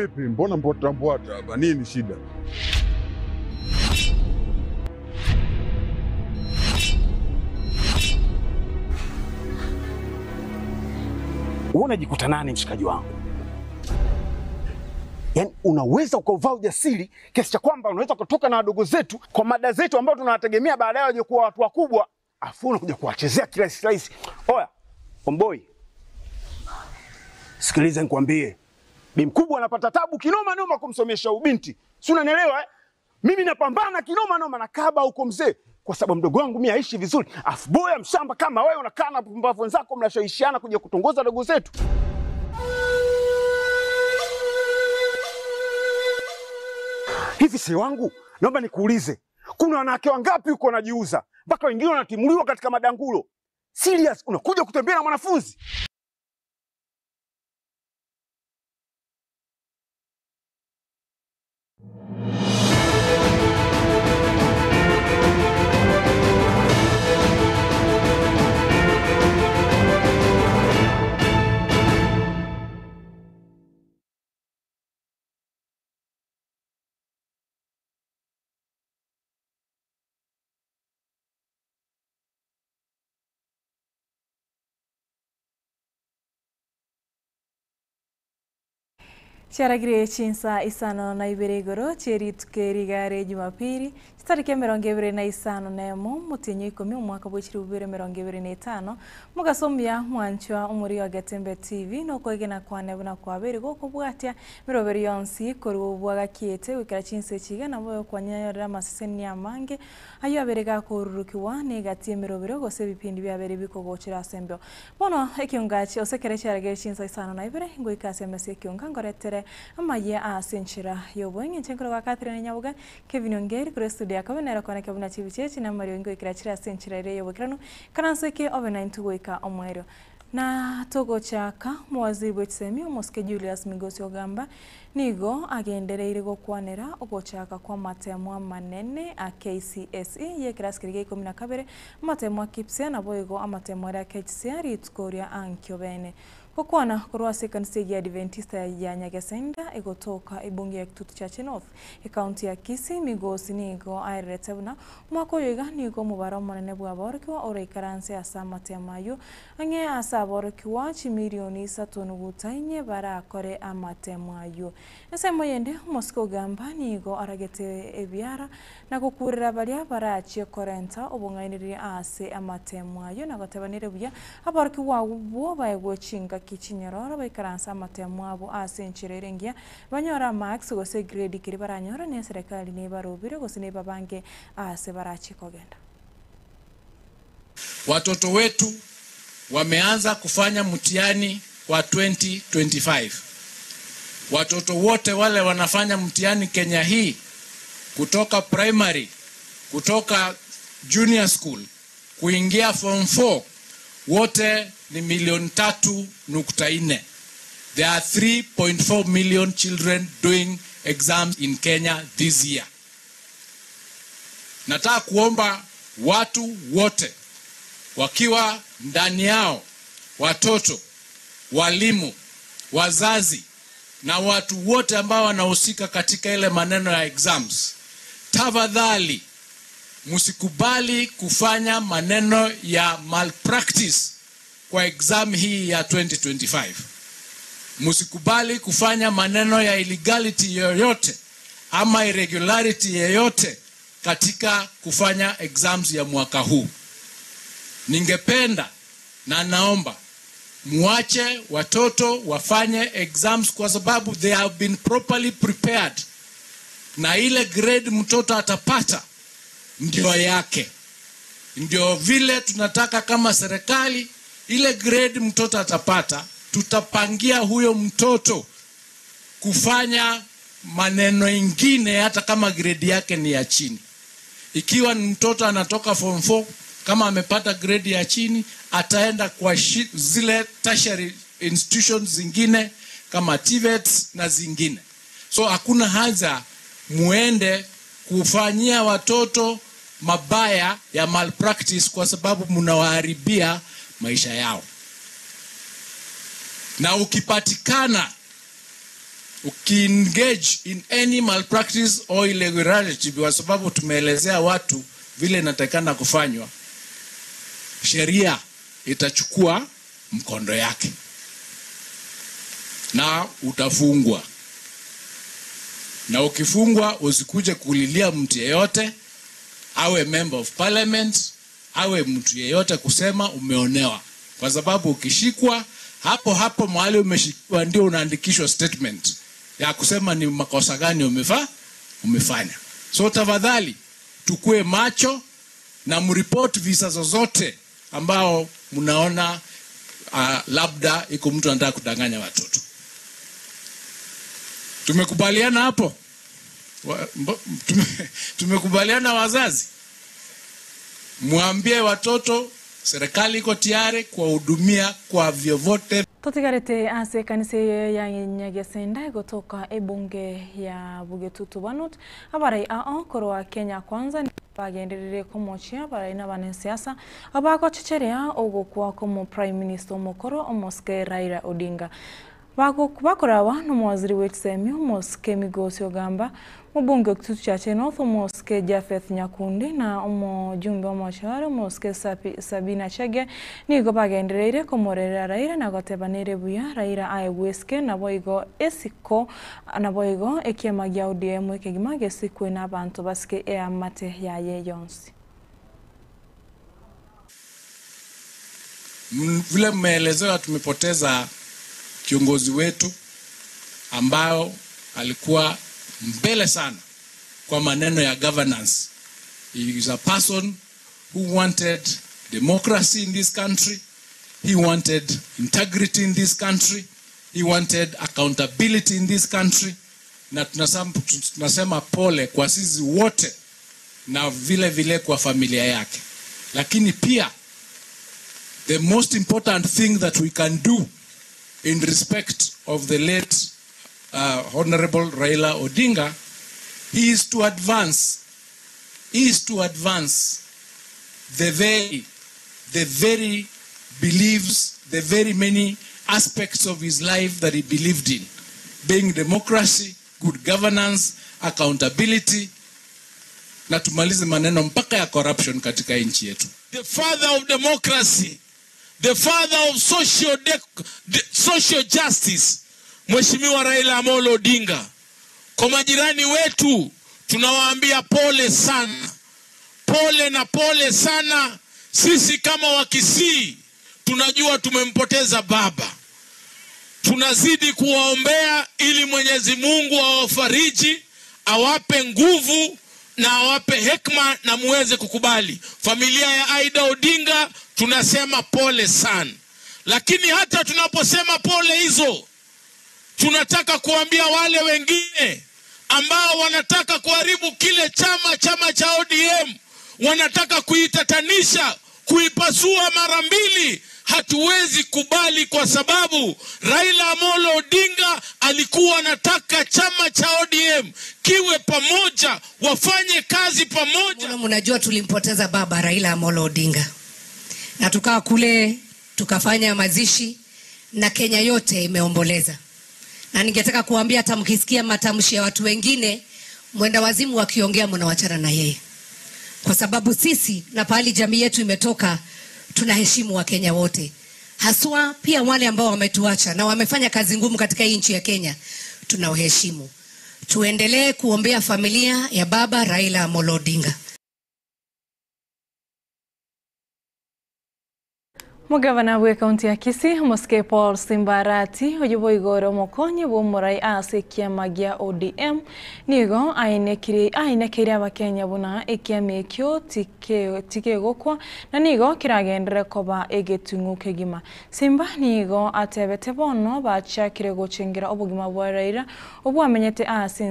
Vipi, mbona mbwata mbwata hapa? Nini shida? Wewe unajikuta nani mshikaji wangu? Yaani unaweza ukauvaa ujasiri kiasi cha kwamba unaweza kutoka na wadogo zetu kwa mada zetu ambao tunawategemea baadaye waje kuwa watu wakubwa, afu unakuja kuwachezea kirahisi rahisi. Oya, omboi, sikiliza nikwambie, bi mkubwa anapata tabu kinoma noma kumsomesha ubinti, si unanielewa eh? Mimi napambana kinoma noma na kaba huko mzee, kwa sababu mdogo wangu mimi aishi vizuri, afu boya mshamba kama wewe unakaa na pumbavu wenzako mnashawishiana kuja kutongoza dogo zetu. Hivi si wangu, naomba nikuulize, kuna wanawake wangapi huko wanajiuza mpaka wengine wanatimuliwa katika madangulo? Serious, unakuja kutembea na mwanafunzi? Chiaragire chinsa isano na ibere igoro chierituko rigare Jumapili chitariki 25 na emo motienyi 10 omwaka bwa 2025 mugasomia mwanchwa omori wa Getembe TV nokoegena kwane buna kwabere gokobwatia miroberi yonsi korwa bwagakiete goikera chinsa echiga nabo kwanyayorera amaseseni amange ayo abere gakorurukiwa negati emirobero gose ebipindi biabere bikogochera ase embeo. Bono ekiongachi osekere chiaragire chinsa isano na ibere ngoika ase emesa ekionga ngoretere amaye ase enchera y'obweng'e inche nkoro gwa Catherine Nyabuga Kevin Ongeri kore studio yakabe nero kwaneke buna chibichechi na mario ngoikera chire ase enchera ere y'obwekeranu karanso eke obe naintwe goika omwerio. Na togochaka mowaziri bwa echisemi omosike Julius Migosi Ogamba nigo agendereire gokwanera ogochaka kwa amatemo amanene a KCSE y'ekerasi keria gia 12 amatemo a KPSEA nabo igo amatemo aria a KCSE rituko ria ankio bene. Gokwana korwa ase ekanisa ya Adventista ya Nyagesenda egotoka ebunge ya Kitutu Chache North ekaunti ya Kisii Migosi nigo aererete buna omwaka oyo iga nigo omobaro omonene bwa aborokigwa oroikaranse ase amatemo aywo ang'e ase aborokigwa chimilioni isato nuguta inye barakore amatemo aywo. Ensemo yende omosike Ogamba nigo aragete ebiara na gokurera baria barachie korenta obong'ainereria ase amatemo aywo na gotebanire buya aborokigwa abwo baegwe chingaki chinyororo baikaranse amatemo abo ase enchera ere engiya banyore amarks gose egrade keri baranyore na eserekari nebarobire gose nebabange ase barachie kogenda. Watoto wetu wameanza kufanya mtihani wa 2025. Watoto wote wale wanafanya mtihani Kenya hii kutoka primary, kutoka junior school kuingia form 4 wote ni milioni 3.4. There are 3.4 million children doing exams in Kenya this year. Nataka kuomba watu wote wakiwa ndani yao, watoto, walimu, wazazi na watu wote ambao wanahusika katika ile maneno ya exams, tafadhali msikubali kufanya maneno ya malpractice kwa exam hii ya 2025. Msikubali kufanya maneno ya illegality yoyote ama irregularity yoyote katika kufanya exams ya mwaka huu. Ningependa na naomba muache watoto wafanye exams kwa sababu they have been properly prepared, na ile grade mtoto atapata ndio yake. Ndio vile tunataka kama serikali, ile grade mtoto atapata, tutapangia huyo mtoto kufanya maneno ingine hata kama grade yake ni ya chini. Ikiwa ni mtoto anatoka form 4, kama amepata grade ya chini, ataenda kwa zile tertiary institutions zingine kama TVET na zingine. So hakuna haja muende kufanyia watoto mabaya ya malpractice kwa sababu mnawaharibia maisha yao. Na ukipatikana Ukiengage in any malpractice or irregularity, kwa sababu tumeelezea watu vile inatakikana kufanywa, sheria itachukua mkondo yake na utafungwa. Na ukifungwa usikuje kulilia mtu yeyote, awe member of parliament, awe mtu yeyote kusema umeonewa, kwa sababu ukishikwa hapo hapo mahali umeshikiwa ndio unaandikishwa statement ya kusema ni makosa gani umefanya. So tafadhali tukue macho na mripoti visa zozote ambao mnaona labda iko mtu anataka kudanganya watoto. Tumekubaliana hapo? Tumekubaliana wazazi? Mwambie watoto serikali iko tayari kuwahudumia kwa vyovyote. Tutigarite ase kanisa ya Nyagesenda gotoka ebunge ya Bugetutu Banut abarai ao korwa Kenya Kwanza bagenderere komochia abarai na abanesiasa abagochecherea ogokwa komo Prime Minister omokoro Omosike Raila Odinga. Bakorawa n'omwaziri w'ekisemi Omosike Migosi Ogamba, mubunge w'ekitutu kya North Omosike Japheth Nyakundi na omujumbe w'omocharo Omosike Sabina Chege nigo bagendereire komorera Raila na gotebanere buya Raila aebweske naboigo esiko naboigo ekiama gia ODM ekegima gesikwe n'abantu basike eamate yaye yonsi. Vile mmeelezewa, tumepoteza kiongozi wetu ambao alikuwa mbele sana kwa maneno ya governance. He is a person who wanted democracy in this country. He wanted integrity in this country. He wanted accountability in this country. Na tunasema pole kwa sisi wote na vile vile kwa familia yake. Lakini pia the most important thing that we can do in respect of the late Honorable Raila Odinga is to advance, the very beliefs, the very many aspects of his life that he believed in, being democracy, good governance, accountability, na tumalize maneno mpaka ya corruption katika nchi yetu. The father of democracy, the father of social justice, Mheshimiwa Raila Amolo Odinga. Kwa majirani wetu tunawaambia pole sana, pole na pole sana. Sisi kama Wakisii tunajua tumempoteza baba. Tunazidi kuwaombea ili Mwenyezi Mungu awafariji, awape nguvu na awape hekima na muweze kukubali. Familia ya Aida Odinga tunasema pole sana. Lakini hata tunaposema pole hizo, tunataka kuambia wale wengine ambao wanataka kuharibu kile chama cha ODM, wanataka kuitatanisha, kuipasua mara mbili. Hatuwezi kubali, kwa sababu Raila Amolo Odinga alikuwa anataka chama cha ODM kiwe pamoja, wafanye kazi pamoja. Mnajua tulimpoteza baba Raila Amolo Odinga, na tukaa kule tukafanya mazishi na Kenya yote imeomboleza. Na ningetaka kuambia hata mkisikia matamshi ya watu wengine mwenda wazimu wakiongea, mnawachana na yeye, kwa sababu sisi na pahali jamii yetu imetoka tunaheshimu Wakenya wote, haswa pia wale ambao wametuacha na wamefanya kazi ngumu katika hii nchi ya Kenya, tunawaheshimu. Tuendelee kuombea familia ya baba Raila Amolo Odinga. Mugavana bwe kaunti ya Kisii Omosike Paul Simbarati oyo igoro omokonyi bw'omorai ase ekiama gia ODM nigo ainekeire abakenya buna ekiama ekio tikegokwa na nigo kiragendere koba egetung'u kegima. Simba nigo atebete bono bachakire gochengera obogima bwa Raila obwamenyete ase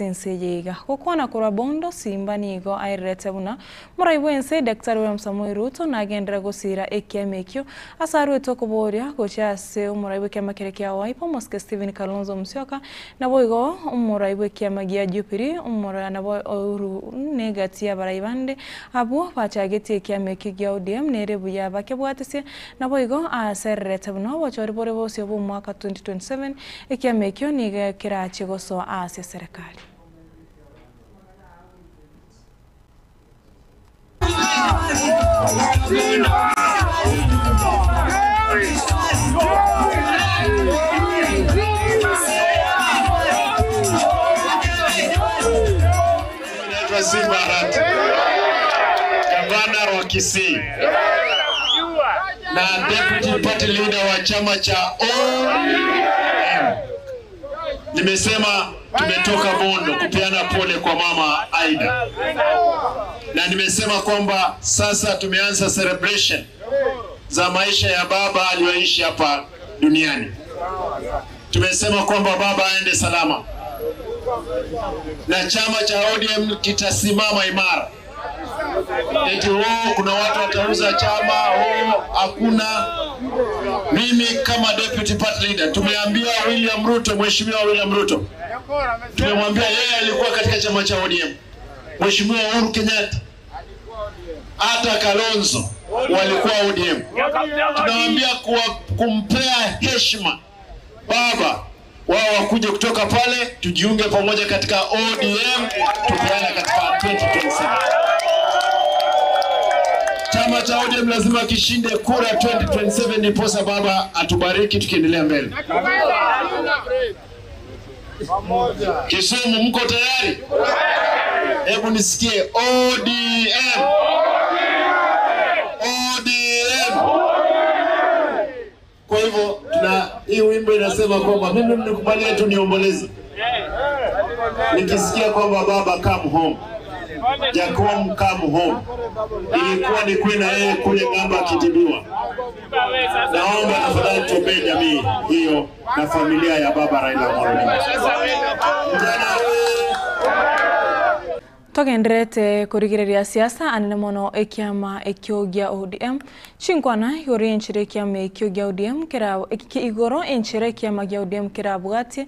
ense yeiga. Gokwana korwa Bondo, Simba nigo airerete buna morai bwense Daktari William Samoei Ruto nagendere gosira ekiama ekiama ekio ase arwete okoboria gochia ase omorai bw'ekiama keria kia Wiper omosike Stephen Kalonzo Musyoka Naboigo omorai bw'ekiama gia Jubili, omorai nabo Uhuru negati y'abarai bande abwo bachagetie ekiama ekio gia ODM nere buya bakebwatisie. Naboigo asererete buna obochori bore bosio bw'omwaka 2027 ekiama ekio nigo kerache gosoa ase eserekari. Naitwa Simba Arati, gavana wa Kisii na deputy party leader wa chama cha ODM. Nimesema tumetoka Bondo kupeana pole kwa mama Aida, na nimesema kwamba sasa tumeanza celebration za maisha ya baba aliyoishi hapa duniani. Tumesema kwamba baba aende salama na chama cha ODM kitasimama imara. Eti oh, kuna watu watauza chama oh, hakuna. Mimi kama deputy party leader tumeambia William Ruto, Mheshimiwa William Ruto, tumemwambia yeye alikuwa katika chama cha ODM, Mheshimiwa Uhuru Kenyatta, hata Kalonzo walikuwa ODM. Tunawaambia kuwa kumpea heshima baba wao wakuje kutoka pale, tujiunge pamoja katika ODM, tupeane katika 2027. Chama cha ODM lazima kishinde kura 2027, ndiposa baba atubariki tukiendelea mbele. Kisumu, mko tayari? Hebu nisikie ODM. ODM. Kwa hivyo tuna hii wimbo inasema kwamba mimi mnikubalie tu niomboleze, nikisikia kwamba baba come home, Jacob come home, ilikuwa ni kwe na yeye kule ng'ambo akitibiwa. Naomba tafadhali tuombee jamii hiyo na familia ya baba Raila Amolo Odinga. Vijana oye! Togenderete korigereria siasa anene mono ekiama ekio gia ODM chinkwana igoro enchera ekiama ekio gia ODM kera igoro enchera ekiama gia ODM kerabwatie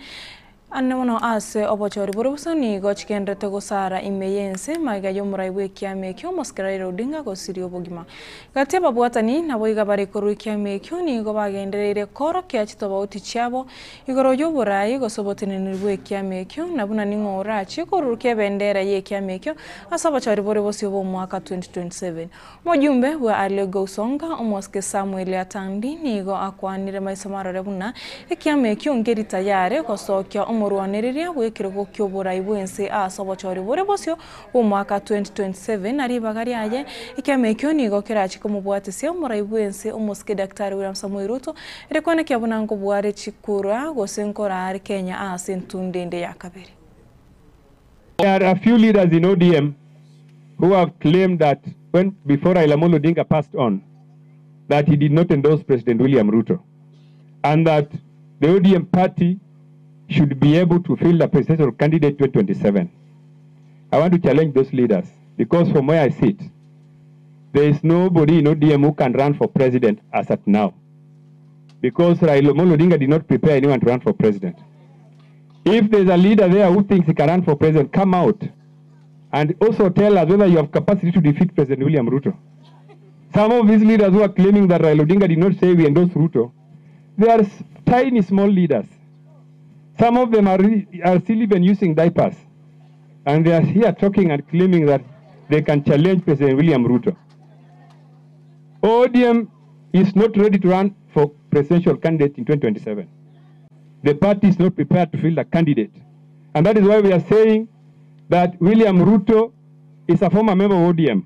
anene mono ase obochori bore bosa nigo chigenderete gosara ime yense maiga y'omorai bwa ekiama ekio omosike Raila Odinga gosiria obogima. Gati ababwatani nabo iga bare korwa ekiama ekio nigo bagendereire korokia chitobauti chiabo igoro y'oborai gose oboteneneri bwa ekiama ekio na buna ning'o orachie korurukia ebendera ya ekiama ekio ase obochori bore bosio bwa omwaka 2027. Omojumbe bwa Alego Usonga omosike Samuel Atandi nigo akwanire maiso marore buna ekiama ekio nkeri tayare gosokia omorwanereria bwa ekerogo kia oborai bwense ase obochori bore bosio bwa omwaka 2027 na ribaga riaye ekiama ekio nigo kerachi komobwatesia omorai bwense omosike Daktari William Samoei Ruto ere koenekia buna nkobware chikura gose nkorare Kenya ase entunde ende ya kabere. There are a few leaders in ODM who have claimed that when before Raila Amolo Odinga passed on, that he did not endorse President William Ruto, and that the ODM party should be able to field a presidential candidate 2027. I want to challenge those leaders because from where I sit, there is nobody in ODM who can run for president as at now, because Raila Amolo Odinga did not prepare anyone to run for president. If there's a leader there who thinks he can run for president, come out and also tell us whether you have capacity to defeat President William Ruto. Some of these leaders who are claiming that Raila Odinga did not say we endorse Ruto, they are tiny, small leaders. Some of them are still even using diapers. And they are here talking and claiming that they can challenge President William Ruto. ODM is not ready to run for presidential candidate in 2027. The party is not prepared to field a candidate. And that is why we are saying that William Ruto is a former member of ODM.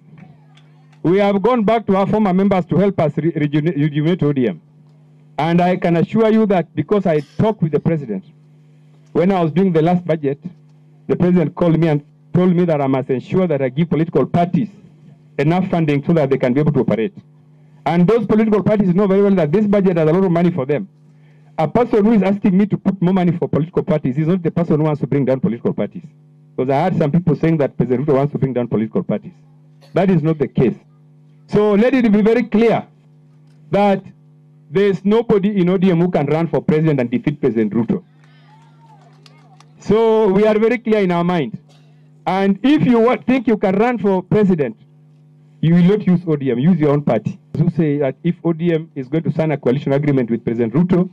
We have gone back to our former members to help us rejuvenate ODM. And I can assure you that because I talked with the president, when I was doing the last budget, the president called me and told me that I must ensure that I give political parties enough funding so that they can be able to operate. And those political parties know very well that this budget has a lot of money for them. A person who is asking me to put more money for political parties is not the person who wants to bring down political parties. Because I heard some people saying that President Ruto wants to bring down political parties. That is not the case. So let it be very clear that there is nobody in ODM who can run for president and defeat President Ruto. So we are very clear in our mind. And if you think you can run for president, you will not use ODM, use your own party. Who say that if ODM is going to sign a coalition agreement with President Ruto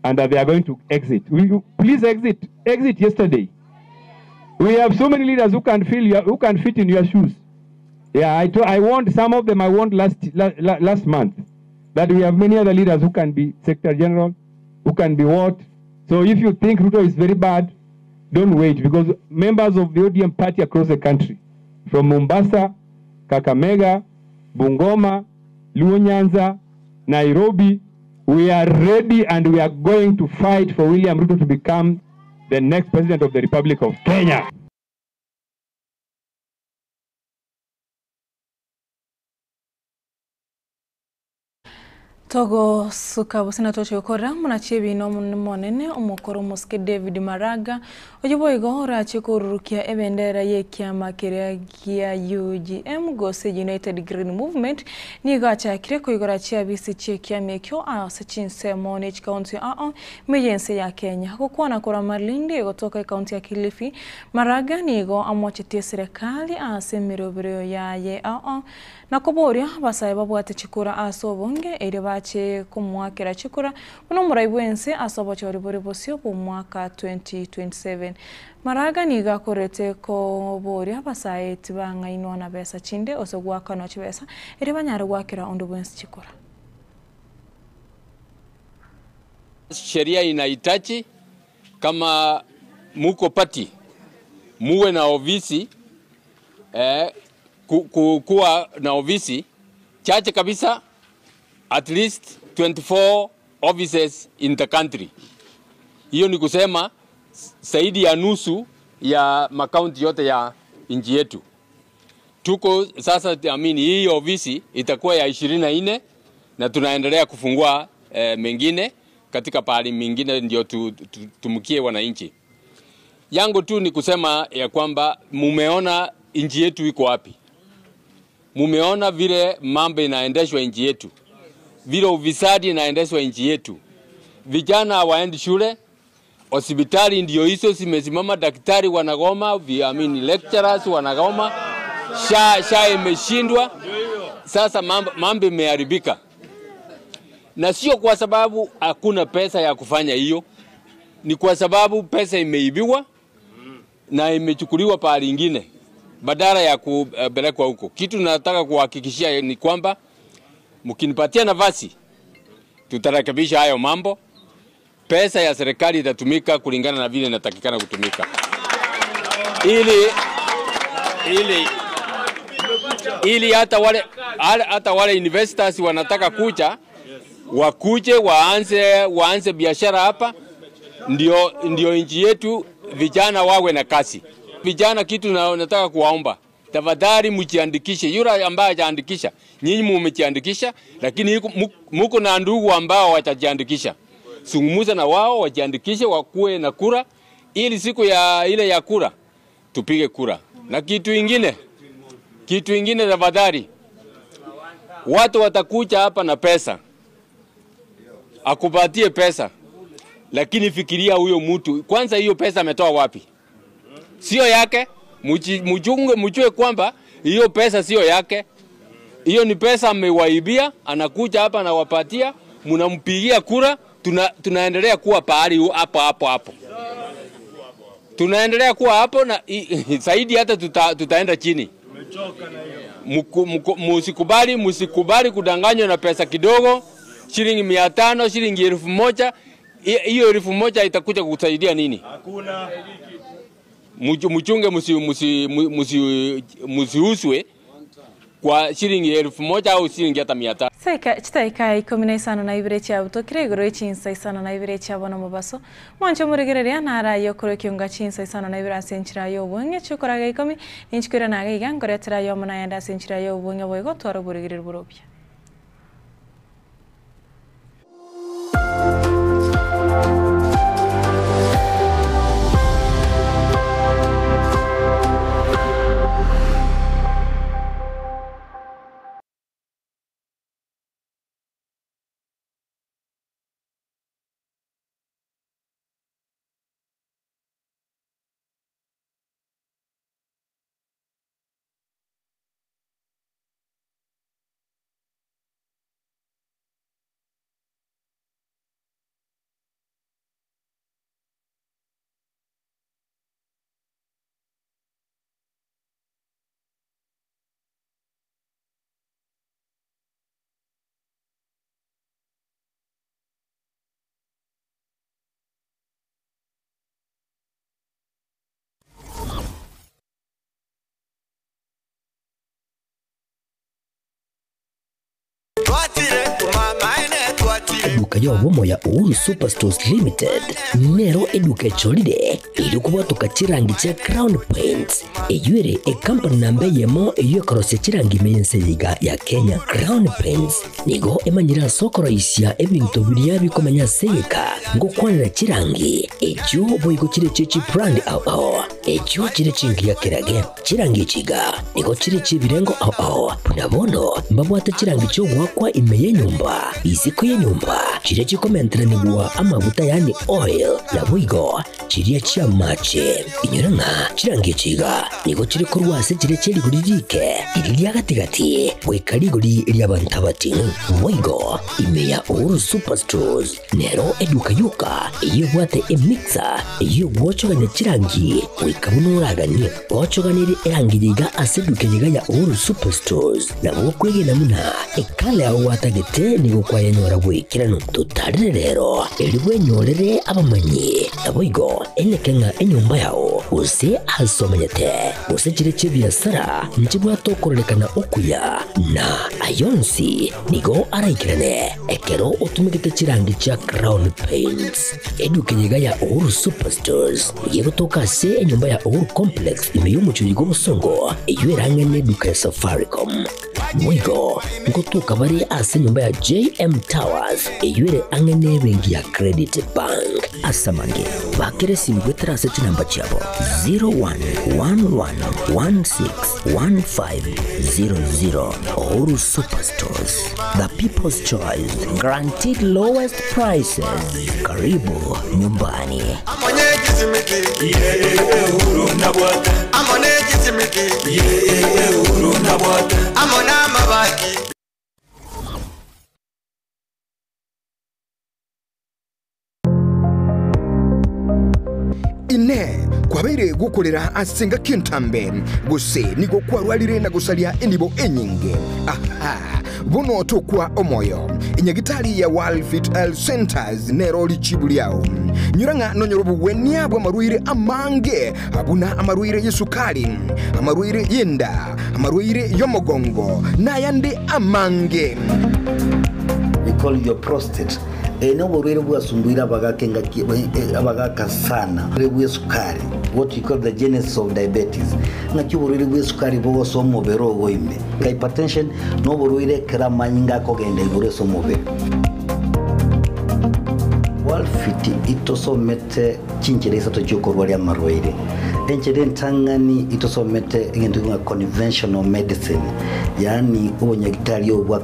and that they are going to exit, will you please exit? Exit yesterday. We have so many leaders who can fill your, who can fit in your shoes. Yeah, I warned some of them. I warned last month that we have many other leaders who can be Secretary General, who can be what. So if you think Ruto is very bad, don't wait, because members of the ODM party across the country, from Mombasa, Kakamega, Bungoma, Luo Nyanza, Nairobi, we are ready and we are going to fight for William Ruto to become the next president of the Republic of Kenya. Togo suka busina toche okora munachie bino monene omokoro omosike David Maraga oyo orache korurukia ebendera y'ekiama keria gia UGM gose United Green Movement nigo achakire koigora chiabisi chi'ekiama ekio ase chinsemo ne chikaunti ao meyense ya Kenya gokwana kora Malindi egotoka ekaunti ya Kilifi. Maraga nigo amochetie serikali ase emirobero yaye ao na koboria abasae babwate chikura ase obonge eri bache kumwakira chikura buno omorai bwense ase obochori bore bosio bwa omwaka 2027. Maraga nigo akorete koboria abasae tibang'ainwa na besa chinde ase gwakanwa chibesa eri banyare gwakera onde bwensi chikura. Sheria inahitaji kama muko party muwe na ofisi kuwa na ofisi chache kabisa, at least 24 offices in the country. Hiyo ni kusema zaidi ya nusu ya makaunti yote ya nchi yetu. Tuko sasa, amini hii ofisi itakuwa ya 24 na tunaendelea kufungua mengine katika pahali mingine ndio tumukie wananchi. Yangu tu ni kusema ya kwamba mumeona nchi yetu iko wapi. Mumeona vile mambo inaendeshwa nchi yetu. Vile ufisadi inaendeshwa nchi yetu. Vijana hawaendi shule, hospitali ndio hizo zimesimama, daktari wanagoma, lecturers wanagoma, SHA imeshindwa. Sasa mambo imeharibika. Na sio kwa sababu hakuna pesa ya kufanya hiyo, ni kwa sababu pesa imeibiwa na imechukuliwa pahali ingine badala ya kupelekwa huko. Kitu nataka kuhakikishia ni kwamba mkinipatia nafasi tutarekebisha hayo mambo. Pesa ya serikali itatumika kulingana na vile inatakikana kutumika. Ili hata wale investors wanataka kuja wakuje waanze biashara hapa, ndio nchi yetu vijana wawe na kasi. Vijana kitu nataka kuwaomba, tafadhali mjiandikishe. Yule ambaye hajaandikisha, nyinyi mmejiandikisha, lakini muko na ndugu ambao watajiandikisha. Zungumza na wao wajiandikishe, wakuwe na kura, ili siku ya ile ya kura tupige kura. Na kitu ingine tafadhali, watu watakuja hapa na pesa, akupatie pesa, lakini fikiria huyo mtu kwanza, hiyo pesa ametoa wapi? Sio yake. Mjue kwamba hiyo pesa sio yake. Hiyo ni pesa amewaibia, anakuja hapa anawapatia, mnampigia kura, tunaendelea kuwa pahali hapo hapo hapo. Tunaendelea kuwa hapo na zaidi hata tutaenda chini. Msikubali kudanganywa na pesa kidogo, shilingi 500, shilingi 1000. Hiyo 1000 itakuja kukusaidia nini? Hakuna. Mchunge msiuswe kwa shilingi 1000 au shilingi hata 500. Chitaika 15 na ibere chia butokire igoro echinsa isano na ibere chia bono mobaso mwancho muregereria nara yokoro kiunga chinsa isano na ibere ase enchera ya obong'e chikoraga 10 ninchikwira naga iga nkoretera yomo nayende ase enchera ya obong'e boigo twara oboregereria borobia. Eduka y'obomo ya Uhuru Superstores Limited nero eduka echorire erio kobwatoka chirangi chia Crown Paints eyio ere ecompany namba eyemo eyio ekorosia chirangi ime y'ense eye iga ya Kenya. Crown Paints nigo emanyire ase okoroisia ebinto biria bikomenya ase egeka ngokwanera chirangi echio boigo chire chie chibrand ao ao echio chire chingiya kerage. Chirangi echi iga nigo chire chi'ebirengo ao ao, buna bono mbabwate chirangi chi'ogoakwa ime y'enyomba, isiko y'enyomba, chiria chikomenteranigwa amaguta yaani oil, naboigo chiria chi'amache. Inyora ng'a chirangi echi iga nigo chire korwa ase chiria chie rigori riike, riria ria gati-gati, goika rigori ri'abanto abating'u. Boigo ime ya Uhuru Superstores nero eduka yoka eyio ebwate emixer eyio egwochogania chirangi goika buna oraganie. Gochoganirie erangi yiga ase eduka yiga ya Uhuru Superstores, nabo okwegena buna ekala yao gwatagete nigo kwayenyora boikeranu. Totarere rero erio bwenyorere abamanyi, naboigo eneke ng'a enyomba yao gose ase omenyete gose chire chi'ebiasara nchibwate okororekana okuya, na ayonsi nigo araikerane ekero otumegete chirangi chia Crown Paints. Eduka eye iga ya Uhuru Superstores nigo egotoka ase enyomba ya Uhuru Complex ime y'omochie bw'obosongo eyio erang'e neduka ya Safaricom. Boigo ngotoka bare ase enyomba ya JM Towers eyio ere ang'e nebenki ya Credit Bank. Ase amange, bakera esimi goetera ase chinamba chiabo 0111161500. Uhuru Superstores, the people's choice, guaranteed lowest prices. Karibu nyumbani. Inee! Kwabeire gokorera ase engaki entambe, gose nigo kwarwarire na gosaria enibo enyinge? Aha! Bono tokwa omoyo. Enyagitari ya World Health Centers nero richibu riao. Nyora ng'a nonyore obogwenia bw'amarwaire amange, buna amarwaire y'esukari, amarwaire y'enda, amarwaire y'omogongo, na ayande amange. We call your prostate. Eye noborwaire bwasumbuire abagaka engaki abagaka sana. Oborwaire bw'esukari, what we call the genesis of diabetes. Ng'aki oborwaire bw'esukari bogosoa omobere ogo ime. Hypertension noborwaire ekero amanyinga akogenda igoro ase omobere. Worldfit itosomete chinchera isato chi'okorwaria amarwaire. Enchera entang'ani itosomete egento ng'a conventional medicine, yaani obonyagitari obwa.